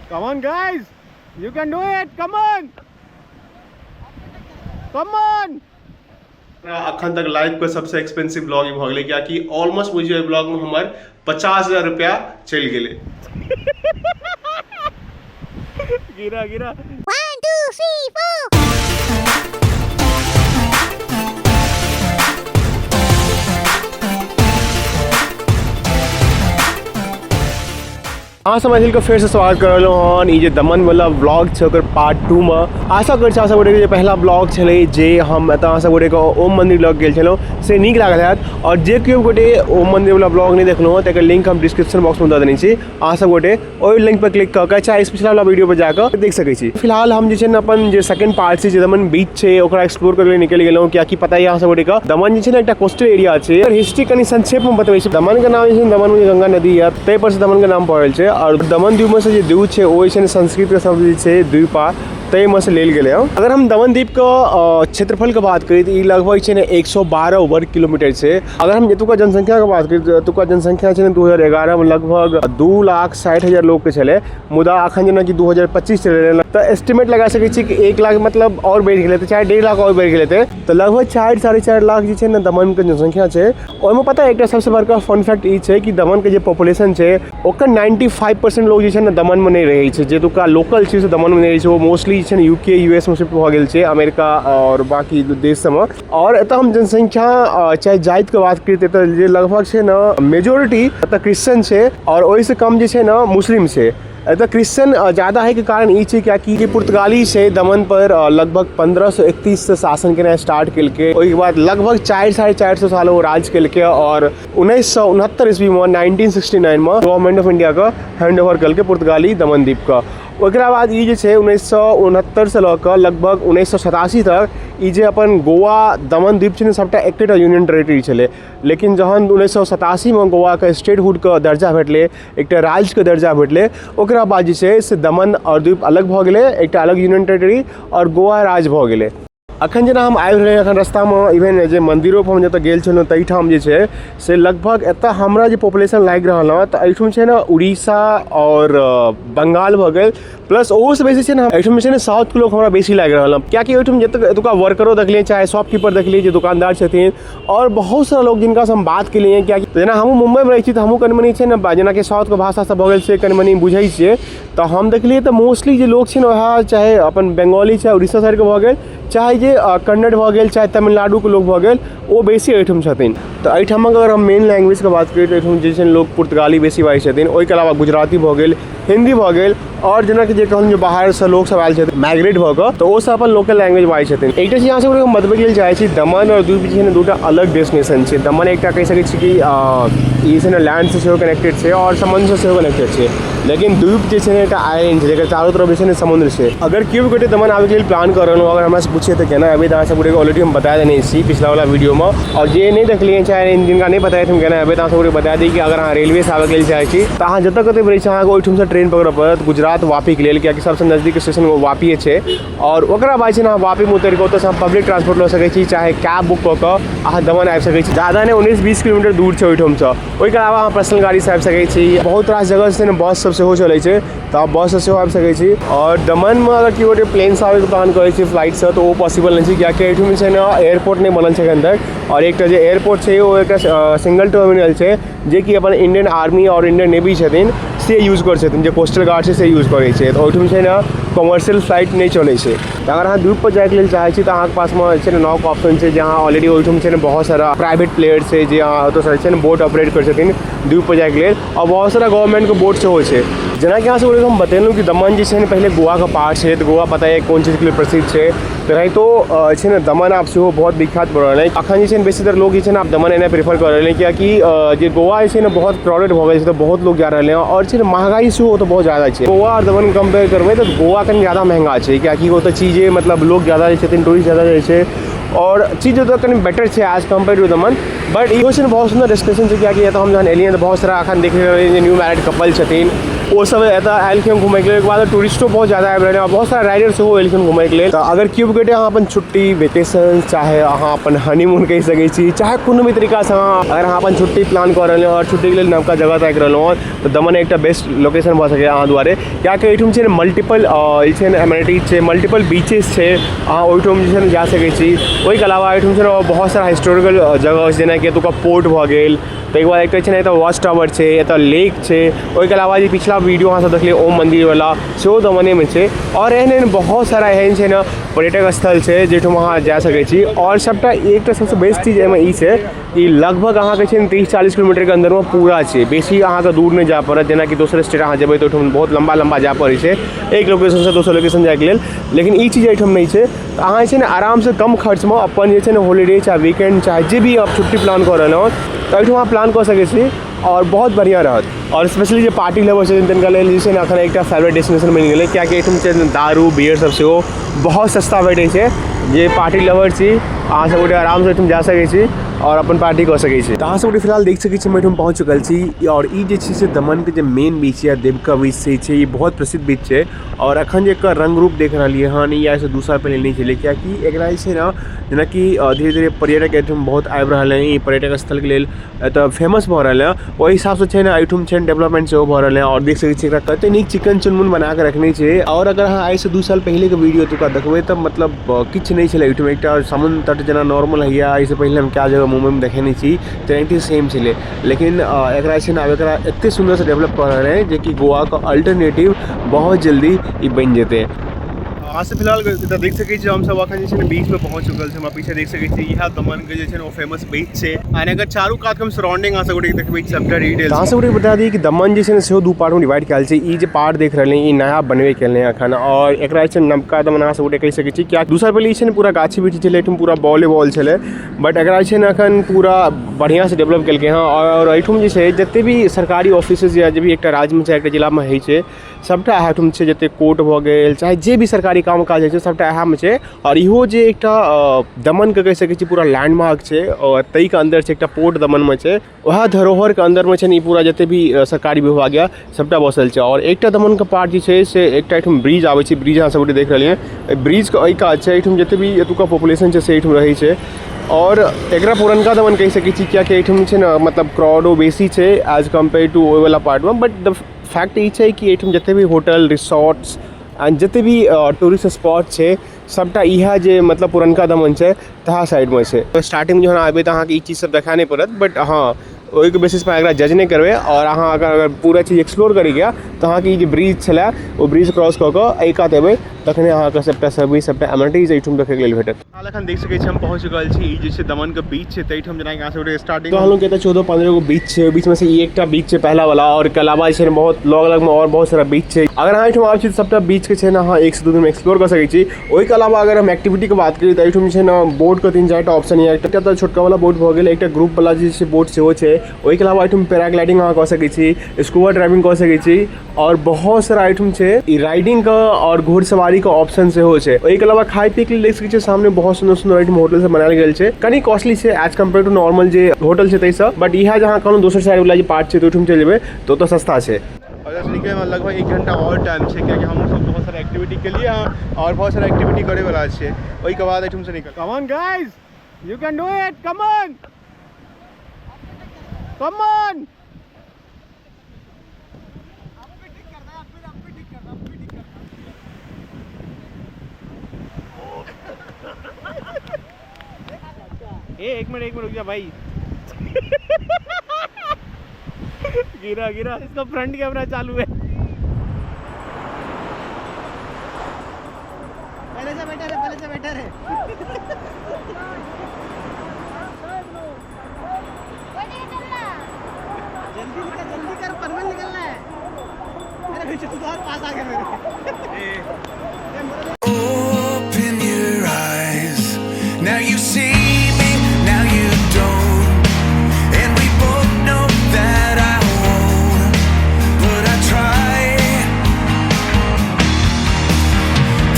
Come on guys, you can do it. Come on. Come on. अखन तक life के सबसे एक्सपेंसिव ब्लॉग भऽ गेलै, कियाकि ऑलमोस्ट बुझियौ एहि ब्लॉग में हमर 50,000 रुपया चलि गेलै। गिरा गिरा। 1 2 3 4। अहाँ सब मैथिल के फेर से स्वागत कर रहलहुँ हन ई जे दमन वाला ब्लॉग छै ओकर पार्ट 2 में। आशा करै छी अहाँ सब गोटे के जे पहला ब्लॉग छलै जे हम एतऽ अहाँ सब गोटे के ओम मंदिर लग गेल छलहुँ से नीक लागल हैत। और जे केओ गोटे ओम मंदिर वाला ब्लॉग नहि देखलहुँ हँ तकर लिंक हम डिस्क्रिप्शन बॉक्स में दऽ देने छी, अहाँ सब गोटे ओहि लिंक पर क्लिक कऽ के चाहे इस पिछला वाला वीडियो पर जाकऽ देख सकै छी। फिलहाल हम जे छै ने अपन जे सेकंड पार्ट छै जे दमन बीच छै ओकरा एक्सप्लोर करै लेल निकलि गेलहुँ, कियाकि पता यऽ अहाँ सब गोटे के दमन जे छै ने एकटा कोस्टल एरिया छै। एकर हिस्ट्री कनि संक्षेप में बतबै छी। दमन के नाम जे छै ने, दमन में जे गंगा नदी यऽ ताहि पर से दमन के नाम पड़ल छै। और दमन द्वीप में से जे द्वीप छै ओ जे छै ने संस्कृत के शब्द जे छै द्वीपा ताहि में से लेल गेलै हँ। अगर हम दमन द्वीप के क्षेत्रफल के बात करी तऽ ई लगभग छै ने 112 वर्ग किलोमीटर छै। अगर हम एतुका जनसंख्या के बात करी तऽ एतुका जनसंख्या छै ने 2011 में लगभग 2,60,000 लोग के छलै, मुदा अखन जेनाकि 2025 चलि रहलै तऽ एस्टिमेट लगा सकै छी कि 1 लाख मतलब आओर बढ़ि गेलै तऽ चाहे 1.5 लाख आओर बढ़ि गेलै तऽ लगभग 4-4.5 लाख जे छै ने दमन के जनसंख्या छै। ओहिमे पता है एकटा सबसँ बड़का फन फैक्ट ई छै कि दमन के जे पॉपुलेशन छै ओकर 95% लोग जे छै ने दमन में नहि रहै छै। जे एतुका लोकल छै से दमन में नहि रहै छै, ओ मोस्टली जे छै ने यूके यूएस में शिफ्ट भऽ गेल छै, अमेरिका और बाकी देश सबमे। और एतऽ हम जनसंख्या चाहे जातिके बात करी तऽ एतऽ जे लगभग छै ने मेजोरिटी एतऽ क्रिश्चियन छै और ओहिसँ कम जे छै ने मुस्लिम छै। एतऽ क्रिश्चियन ज्यादा होइके कारण ई छै कियाकि पुर्तगाली छै दमन पर लगभग 1531 से शासन केनाइ स्टार्ट केलकै। ओहिके बाद लगभग 400-450 साल ओ राज केलकै और 1969 ईस्वी में 1969 में गवर्नमेंट ऑफ इंडिया के हैंड ओवर केलकै पुर्तगाली दमन द्वीप के। ओकरा बाद ई जे छै 1969 से लऽ कऽ लगभग 1987 तक ई जे अपन गोवा दमन द्वीप छै ने सबटा एकेटा यूनियन टेरिटरी छलै। लेकिन जहन 1987 में गोवाके स्टेटहुडके दर्जा भेटलै, एकटा राज्यके दर्जा भेटलै, ओकरा बाद जे छै से दमन और द्वीप अलग भऽ गेलै, एकटा अलग यूनियन टेरिटरी और गोवा राज्य भऽ गेलै। अखन जेना हम आबि रहलियै अखन रस्तामे इवेन जे मन्दिरो पर हम जतऽ गेल छलहुँ ताहिठाम जे छै से लगभग एतऽ हमरा जे पॉपुलेशन लागि रहल हँ तऽ एहिठाम छै ने उड़ीसा और बंगाल भऽ गेल, प्लस ओहोसँ बेसी छै ने एहिठाम जे छै ने साउथके लोक हमरा बेसी लागि रहल हँ, कियाकि ओहिठाम जतेक एतुका वर्करो देखलियै चाहे शॉपकीपर देखलियै जे दोकानदार छथिन और बहुत सारा लोग जिनकासँ हम बात केलियै। कियाकि जेना हमहूँ मुम्बइमे रहै छी तऽ हमहूँ कनि मनि छै ने जेनाकि साउथके भाषा सब भऽ गेल से कनि मनि बुझै छियै, तऽ हम देखलियै तऽ मोस्टली जे लोक छै ने वएह चाहे अपन बंगाली चाहे उड़ीसा साइडके भऽ गेल चाहे जे कन्नड़ भऽ गेल चाहे तमिलनाडुके लोक भऽ गेल ओ बेसी एहिठाम छथिन। तऽ एहिठामक अगर हम मेन लैंग्वेजके बात करी तऽ एहिठाम जे छै लोक पुर्तगाली बेसी बाजै छथिन, ओहिके अलावा गुजराती भऽ गेल, हिन्दी भऽ गेल और जेनाकि जे कहलहुँ जे बाहरसँ लोकसभ आयल छथिन माइग्रेट भऽ कऽ तऽ ओसभ अपन लोकल लैंग्वेज बाजै छथिन। एकटा चीज अहाँ सबके हम बतबैके लेल चाहै छी, दमन और द्वीप जे छै ने दूटा अलग डेस्टिनेशन छै। दमन एकटा कहि सकै छी कि ई छै ने लैंडसँ सेहो कनेक्टेड छै और समुद्रसँ सेहो कनेक्टेड छै, लेकिन द्वीप जे छै ने एकटा आइलैंड छै जकर चारू तरफ जे छै ने समुद्र छै। अगर केओ गोटे दमन आबैके लेल प्लान कऽ रहलहुँ अगर हमरासँ पूछिए तऽ केना एबै तऽ अहाँ सब गोटेके ऑलरेडी हम बता देने छी पिछला वाला वीडियोमे, और जे नहि देखलियै चाहे जिनका नहि पता हम केना एबै तऽ अहाँ सब गोटे बता दी कि अगर अहाँ रेलवेसँ आबैके लेल चाहै छी तऽ अहाँ जतऽ कतौ रहै छी अहाँके ओहिठामसँ ट्रेन पकड़ऽ पड़त गुजरात वापीके लेल, कियाकि सबसँ नजदीक स्टेशन ओ वापिए छै। और ओकरा बाद छै ने अहाँ वापीमे उतरि कऽ ओतऽसँ अहाँ पब्लिक ट्रांसपोर्ट लऽ सकै छी चाहे कैब बुक कऽ कऽ अहाँ दमन आबि सकै छी। ज्यादा नहि 19-20 किलोमीटर दूर छै ओहिठामसँ। ओहिके अलावा अहाँ पर्सनल गाड़ीसँ आबि सकै छी, बहुत रास जगह छै ने बस सब सेहो चलै छै तऽ अहाँ बससँ सेहो आबि सकै छी। और दमनमे अगर केओ गोटे प्लेनसँ आबैके प्लान करै छी फ्लाइटसँ तऽ ओ पॉसिबल नहि छै, कियाकि एहिठाम जे छै ने एयरपोर्ट नहि बनल छै एखन तक। और एकटा जे एयरपोर्ट छै ओ एकटा सिंगल टर्मिनल छै जेकि अपन इंडियन आर्मी और इंडियन नेवी छथिन से यूज करै छथिन, जे कोस्टल गार्ड छै से यूज करै छै। तऽ ओहिठाम छै ने कमर्शियल फ्लाइट नहि चलै छै। तऽ अगर अहाँ द्वीप पर जाइके लेल चाहै छी तऽ अहाँके पासमे जे छै ने नावके ऑप्शन छै, जे अहाँ ऑलरेडी ओहिठाम छै ने बहुत सारा प्राइवेट प्लेयर छै जे अहाँ ओतऽसँ छै ने बोट ऑपरेट करै छथिन द्वीप पर जाइके लेल, और बहुत सारा गवर्नमेंटके बोट सेहो छै। जेनाकि अहाँ सबके हम बतेलहुँ कि दमन जे छै ने पहिले गोवाके पार्ट छै, तऽ गोवा पता यऽ कोन चीजके लेल प्रसिद्ध छै। तेनाहितो छै ने दमन आब सेहो बहुत विख्यात भऽ रहल अछि। अखन जे छै ने बेसीतर लोक जे छै ने आब दमन एनाइ प्रेफर कऽ रहल अछि, कियाकि जे गोवा जे छै ने बहुत क्राउडेड भऽ गेल छै तऽ बहुत लोग जा रहलै हँ और छै ने महगाई सेहो ओतऽ बहुत ज्यादा छै। गोवा आओर दमन कम्पेयर करबै तऽ गोवा कनि ज्यादा महंगा छै, कियाकि ओतऽ चीजे मतलब लोग ज्यादा जाइ छथिन, टूरिस्ट ज्यादा जाइ छै और चीज ओतऽ कनि बेटर छै as compare to Daman. But इहो छै ने बहुत सुन्दर डेस्टिनेशन छै, कियाकि एतऽ हम जहन एलियै तऽ बहुत सारा अखन देख रहलियै जे न्यू मैरिड कपल छथिन ओ सब एतऽ एलखिन घुमैके लेल। ओहिके बाद टूरिस्टो बहुत ज्यादा आबि रहलै, बहुत सारा राइडर सेहो एलखिन घुमैके लेल। तऽ अगर केओ गोटे अहाँ अपन छुट्टी, वेकेशन, चाहे अहाँ अपन हनीमून कहि सकै छी, चाहे कोनो भी तरीकासँ अहाँ अगर अहाँ अपन छुट्टी प्लान कऽ रहलहुँ आओर छुट्टीके लेल नवका जगह ताकि रहलहुँ हँ, तऽ दमन एकटा बेस्ट लोकेशन भऽ सकैए अहाँ दुआरे, किएकि एहिठाम छै ने मल्टीपल जे छै ने एमेनिटीज छै, मल्टीपल बीचेस छै, अहाँ ओहिठाम जे छै ने जा सकै छी। ओहिके अलावा एहिठाम छै ने बहुत सारा हिस्टोरिकल जगह छै, जेनाकि एतुका पोर्ट भऽ गेल, ताहिके बाद एकटा छै ने एतऽ वॉच टावर छै, एतऽ लेक छै। ओहिके अलावा जे पिछला वीडियो अहाँ सब देखलियै ओम मन्दिरवला, सेहो दमनेमे छै। आओर एहन एहन बहुत सारा एहन छै ने पर्यटक स्थल छै जाहिठाम अहाँ जा सकै छी। आओर सबटा एकटा सबसँ बेस्ट चीज एहिमे ई छै कि लगभग अहाँके छै ने 30-40 किलोमीटरके अन्दरमे पूरा छै, बेसी अहाँके दूर नहि जाय पड़त। जेनाकि दोसर स्टेट अहाँ जेबै तऽ ओहिठाम बहुत लम्बा लम्बा जाय पड़ै छै एक लोकेशनसँ दोसर लोकेशन जाइके लेल, लेकिन ई चीज एहिठाम नहि छै। तऽ अहाँ जे छै ने आरामसँ कम खर्चमे अपन जे छै ने होलीडे चाहे वीकेंड चाहे जे भी आप छुट्टी प्लान कऽ रहलहुँ हँ, तऽ एहिठाम अहाँ प्लान कऽ सकै छी आओर बहुत बढ़िआँ रहत। आओर स्पेशली जे पार्टी लवर छथिन तिनका लेल जे छै ने एखन एकटा फेवरेट डेस्टिनेशन बनि गेलै, किएकि एहिठाम छै ने दारू बियर सब सेहो बहुत सस्ता भेटै छै। जे पार्टी लवर छी अहाँ सब गोटे आरामसँ एहिठाम जा सकै छी आओर अपन पार्टी कऽ सकै छी। तऽ अहाँ सब गोटे फिलहाल देख सकै छी हम एहिठाम पहुँच चुकल छी आओर ई जे छै से दमनके जे मेन बीच यऽ देवका बीच से छै, ई बहुत प्रसिद्ध बीच छै। आओर एखन जे एकर रङ्ग रूप देख रहलियै हन ई आइसँ 2 साल पहिले नहि छलै, किएकि एकरा जे छै ने जेनाकि धीरे धीरे पर्यटक एहिठाम बहुत आबि रहल हँ, ई पर्यटक स्थलके लेल एतऽ फेमस भऽ रहल हँ, ओहि हिसाबसँ छै ने एहिठाम छै ने डेवलपमेन्ट सेहो भऽ रहल हँ। आओर देख सकै छियै एकरा कते नीक चिकन चुनमुन बनाकऽ रखने छै। आओर अगर अहाँ आइसँ 2 साल पहिलेके वीडियो एतुका देखबै तऽ मतलब किछु नहि छलै एहिठाम, एकटा समुद्र तट जेना नॉर्मल होइए, एहिसँ पहिले हम कए जगह मुम्बइमे देखेने छी तेनाहिते सेम छलै, लेकिन एकरा जे छै ने आब एकरा एतेक सुन्दरसँ डेवलप कऽ रहल हइ जेकि गोवाके अल्टरनेटिव बहुत जल्दी ई बनि जेतै। अहाँ सब फिलहाल एतऽ देख सकै छी हमसब अखन जे छै ने बीच पर पहुँच चुकल छी। हमरा पीछे देख सकै छी इएह दमन के जे छै ने ओ फेमस बीच छै। आ एकर चारू कात के हम सराउंडिंग अहाँ सब गोटे के देखबै छी सबटा डिटेल्स। अहाँ सब गोटे के बता दी कि दमन जे छै ने सेहो 2 पार्ट में डिवाइड कयल छै। ई जे पार्ट देख रहल ई नया बनबे केलकै अखन और एकरा जे छै नवका दमन अहाँ सब गोटे कहि सकै छी, किया 2 साल पहिले ई छै ने पूरा गाछी वृक्षी छलै, एहिठाम पूरा बॉले बॉल छलै, बट एकरा जे छै ने अखन पूरा बढ़िआँ से डेवलप केलकै हँ। और एहिठाम जे छै जते भी सरकारी ऑफिसेज या जे भी एकटा राज्यमे चाहे एकटा जिलामे होइ छै सबटा एहिठाम छै, जते कोर्ट भऽ गेल चाहे जे भी सरकारी काम काज होइ छै सबटा इएहमे छै। आओर इहो जे एकटा दमनके कहि सकै छी पूरा लैंडमार्क छै आओर ताहिके अन्दर छै एकटा पोर्ट दमनमे छै, वएह धरोहरके अन्दरमे छै ने ई पूरा जते भी सरकारी विभाग यऽ सबटा बसल छै। आओर एकटा दमनके पार्ट जे छै से एकटा एहिठाम ब्रिज आबै छै, ब्रिज अहाँ सब गोटे देख रहलियै हँ, ब्रिजके एहि कात छै, एहिठाम जते भी एतुका पॉपुलेशन छै से एहिठाम रहै छै। आओर एकरा पुरनका दमन कहि सकै छी कियाकि एहिठाम जे छै ने मतलब क्राउडो बेसी छै एज कम्पेयर टू ओहिवला पार्टमे, बट the fact ई छै कि एहिठाम जते भी होटल रिसोर्ट्स एंड जते भी टूरिस्ट स्पॉट छै सबटा इएह जे मतलब पुरनका दमन छै तहा साइडमे छै। स्टार्टिंगमे जहन एबै तऽ अहाँके ई चीज सब देखा नहि पड़त, बट हँ ओहिके बेसिस पर एकरा जज नहि करबै। आओर अहाँ अगर पूरा चीज एक्सप्लोर करैके यऽ तऽ अहाँके ई जे ब्रिज छलै ओ ब्रिज क्रॉस कऽ कऽ एहि कात एबै तखने अहाँके सबटा सर्विस सबटा एमेनिटीज एहिठाम देखैके लेल भेटत। हाल एखन देख सकै छी हम पहुँच चुकल छी, ई जे छै दमन के बीच छै ताहिठाम जेनाकि अहाँ सब स्टार्टिंग कहलहुँ कि एतऽ 14-15 गो बीच छै, ओहि बीचमे से ई एकटा बीच छै पहला वाला, और एकर अलावा जे छै ने बहुत लग लगमे और बहुत सारा बीच छै। अगर अहाँ एहिठाम आबै छी तऽ सबटा बीच के छै ने अहाँ 1 से 2 दिनमे एक्सप्लोर कऽ सकै छी। ओहिके अलावा अगर हम एक्टिविटीके बात करी तऽ एहिठाम जे छै ने बोटके 3-4 टा ऑप्शन यऽ, एकटा तऽ छोटका वाला बोट भऽ गेल, एकटा ग्रुप वाला जे छै बोट सेहो छै। ओहिके अलावा एहिठाम पैराग्लाइडिंग अहाँ कऽ सकै छी, स्कूबा ड्राइविंग कऽ सकै छी और बहुत सारा आइटम छै। ई राइडिंग के और घुड़सवारी के ऑप्शन सेहो छै। ओहिके अलावा खाय पीए के लेल देख सकै छियै सामने बहुत सुंदर सुंदर आइटम होटल सब बनायल गेल छै, कनी कॉस्टली छै एज कम्पेयर टू नॉर्मल जे होटल छै ताहिसँ, बट इएह जहाँ कहलहुँ दोसर साइड वाला जे पार्ट छै तऽ ओहिठाम चलि जेबै तऽ ओतऽ सस्ता छै। और निकले में लगभग 1 घंटा और टाइम छै, कियाकि हम सब बहुत सारा एक्टिविटी केलियै हँ और बहुत सारा एक्टिविटी करे वाला छै, ओहिके बाद एहिठाम से निकल। Come on guys, you can do it, come on, come on. ए एक मिनट रुक जा भाई। गिरा गिरा, इसका फ्रंट कैमरा चालू है। पहले से बेटर है, पहले से बेटर है। जल्दी निकल, जल्दी कर, परमिल निकलना है। अरे पीछे तू तो और पास आ गया मेरे। Open your eyes, now you see me, now you don't. And we both know that I won't, but I try.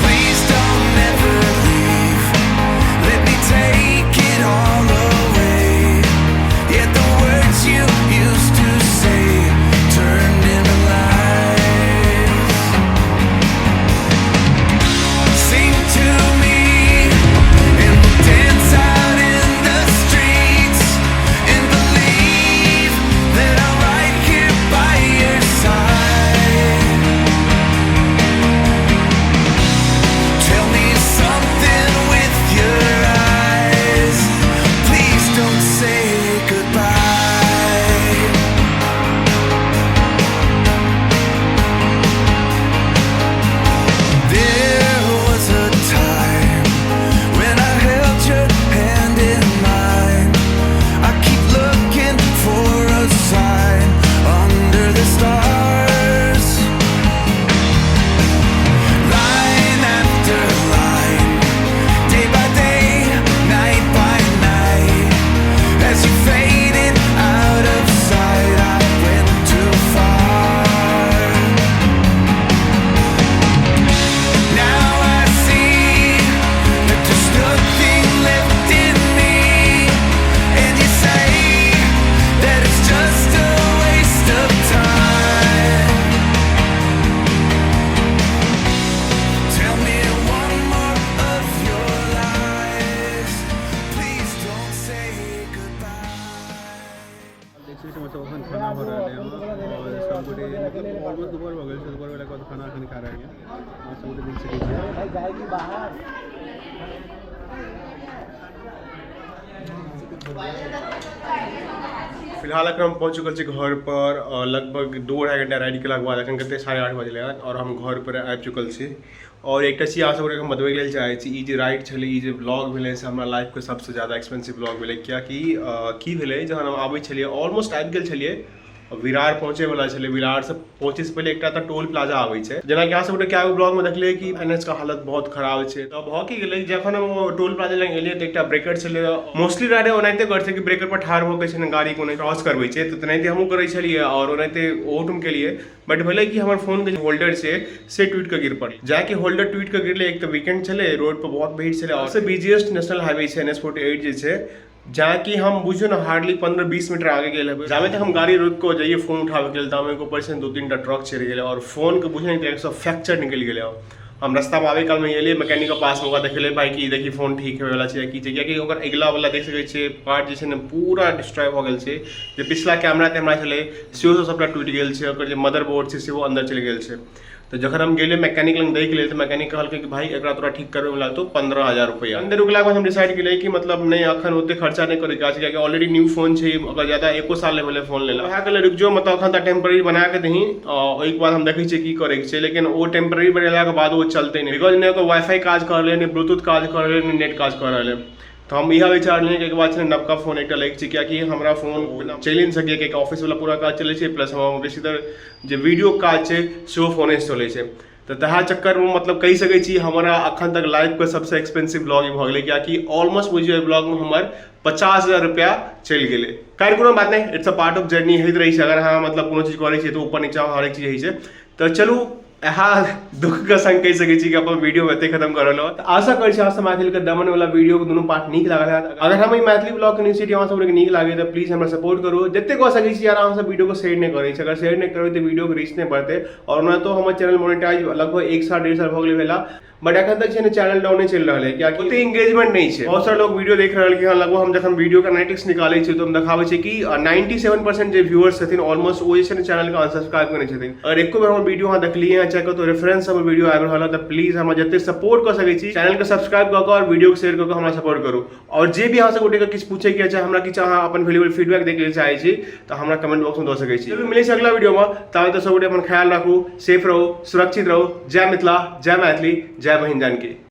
Please don't ever leave. Let me take it all away. Yet the words you used to say turned into lies. खाना एखन खा रहल यऽ। अहाँ सब गोटे देख सकै छियै। भाई जाएगी बाहर। फिलहाल अखन हम पहुँच चुकल छी घर पर। लगभग 2-2.5 घंटा राइड केलाके बाद अखन कते 8:30 बजलै हन और हम घर पर आबि चुकल छी। और एकटा चीज अहाँ सबके हम बतबैके लेल चाहै छी, ई जे राइड छलै, ई जे ब्लॉग भेलै, से हमरा लाइफके सबसँ ज्यादा एक्सपेंसिव ब्लॉग भेलै। कियाकि की भेलै, जहन हम आबै छलियै, ऑलमोस्ट आबि गेल छलियै, विरार पहुँचैवला छलै। विरारसँ पहुँचैसँ पहिले एकटा तऽ टोल प्लाजा आबै छै। जेनाकि अहाँ सबके कए गो ब्लॉगमे देखलियै कि एन एच के हालत बहुत खराब छै। तऽ भऽ की गेलै, जखन हम ओ टोल प्लाजा लग एलियै तऽ एकटा ब्रेकर छलै। मोस्टली राइडर ओनाहिते करै छै कि ब्रेकर पर ठाढ़ भऽ के छै ने गाड़ी कोनो क्रॉस करबै छै, तऽ तेनाहिते हमहूँ करै छलियै आओर ओनाहिते ओहोठाम केलियै। बट भेलै कि हमर फोनके जे होल्डर छै से टूटि कऽ गिर पड़लै। जाके होल्डर टूटि कऽ गिरलै, एक तऽ वीकेंड छलै, रोड पर बहुत भीड़ छलै और सबसँ बिजिएस्ट नेशनल हाईवे छै NH 48 जे छै, जाकि हम बुझियौ ने हार्डली 15-20 मीटर आगे गेल हेबै, जाबे तक हम गाड़ी रोकि कऽ जइयै फोन उठाबैके लेल, ताबे ऊपर से 2-3 टा ट्रक चढ़ि गेलै और फोनके बुझियौ ने एक फ्रैक्चर निकलि गेलै। हम रास्तामे आबै कालमे गेलियै मैकेनिकके पासमे, ओकरा देखेलियै, भाई कि देखी फोन ठीक होइवला छै की छै? कियाकि ओकर अगिला वाला देख सकै छियै पार्ट जे छै ने पूरा डिस्ट्रॉय भऽ गेल छै। जे पिछला कैमरा तेमरा छलै सेहो सब सबटा टूटि गेल छै, ओकर जे मदरबोर्ड छै सेहो अन्दर चलि गेल छै। तऽ जखन हम गेलियै मैकेनिक लग दैके लेल, तऽ मैकेनिक कहलकै कि भाई एकरा तोरा ठीक करबैमे लागतौ 15,000 रुपैआ। अंदर रुकलाके बाद हम डिसाइड केलियै कि मतलब नहि, अखन ओते खर्चा नहि करैके छै, कियाकि ऑलरेडी न्यू फोन छै, ओकर ज्यादा एको साल नहि भेलै फोन लेला। वएह कहलियै, रुकि जो, मतलब अखन तऽ टेम्पररी बना कऽ दही, ओहिके बाद हम देखै छियै की करैके छै। लेकिन ओ टेम्पररी बनेलाके बाद ओ चलतै नहि, because नहि ओकर वाईफाई काज कऽ रहलै, नहि ब्लूटूथ काज कऽ रहलै, नहि नेट काज कऽ रहलै। तऽ हम इएह विचार लेलियै कि एहिके बाद छै ने नवका फोन एकटा लैके छै, कियाकि हमरा फोन चलि नहि सकैए, कियाकि ऑफिसवला पूरा काज चलै छै, प्लस हमर बेसीतर जे वीडियो काज छै सेहो फोनेसँ चलै छै। तऽ तएह चक्करमे मतलब कहि सकै छी हमरा अखन तक लाइफके सबसँ एक्सपेंसिव ब्लॉग ई भऽ गेलै, कियाकि ऑलमोस्ट बुझियौ एहि ब्लॉगमे हमर 50,000 रुपैआ चलि गेलै। खैर, कोनो बात नहि, it's a part of journey, होइत रहै छै। अगर अहाँ मतलब कोनो चीज करै छियै तऽ ऊपर नीचा हरेक चीज होइ छै। तऽ चलू, इएह दुःखके संग कहि सकै छी कि अपन वीडियो एते खत्म कर रहलहुँ। तऽ आशा करै छी अहाँ सब मैथिलीके दमन वाला वीडियो के दुनू पार्ट नीक लागल हैत। अगर हम ई मैथिली ब्लॉग के इनिशिएटिव अहाँ सबके नीक लागे तऽ प्लीज हमरा सपोर्ट करू जते कऽ सकै छी। यार, अहाँ सब वीडियो को शेयर नहि करै छी। अगर शेयर नहि करबै तऽ वीडियो के रीच नहि बढ़तै। और ओना तो हमर चैनल मोनेटाइज लगभग एक साल 1.5 साल भऽ गेलै भेला, बट एखन तक छै ने चैनल डाउन नहि चलि रहल है, कियाकि ओते एंगेजमेंट नहि छै। बहुत सारा लोग वीडियो देख रहल कि हँ, लगभग हम जखन वीडियो के एनालिटिक्स निकालै छियै तऽ हम देखाबै छै कि 97% जे व्यूअर्स छथिन ऑलमोस्ट, ओ जे छै ने चैनल के अनसब्सक्राइब करै छथिन। अगर एको बेर हमर वीडियो अहाँ देखलियै हँ, चाहे कतौ रेफरेंस हमर वीडियो आबि रहल है, तऽ प्लीज हमरा जते सपोर्ट कऽ सकै छी, चैनल के सब्सक्राइब कऽ कऽ और वीडियो के शेयर कऽ कऽ हमरा सपोर्ट करू। और जे भी अहाँ सब गोटे के किछु पूछैके छै, हमरा किछु अहाँ अपन वैल्यूएबल फीडबैक दैके लेल चाहै छी, तऽ हमरा कमेंट बॉक्स में दऽ सकै छी। चलू, मिलै छै अगला वीडियो में, ताबे तक सब गोटे अपन ख्याल राखू, सेफ रहू, सुरक्षित रहू। जय मिथिला, जय मैथिली, जय बहिन जानकी।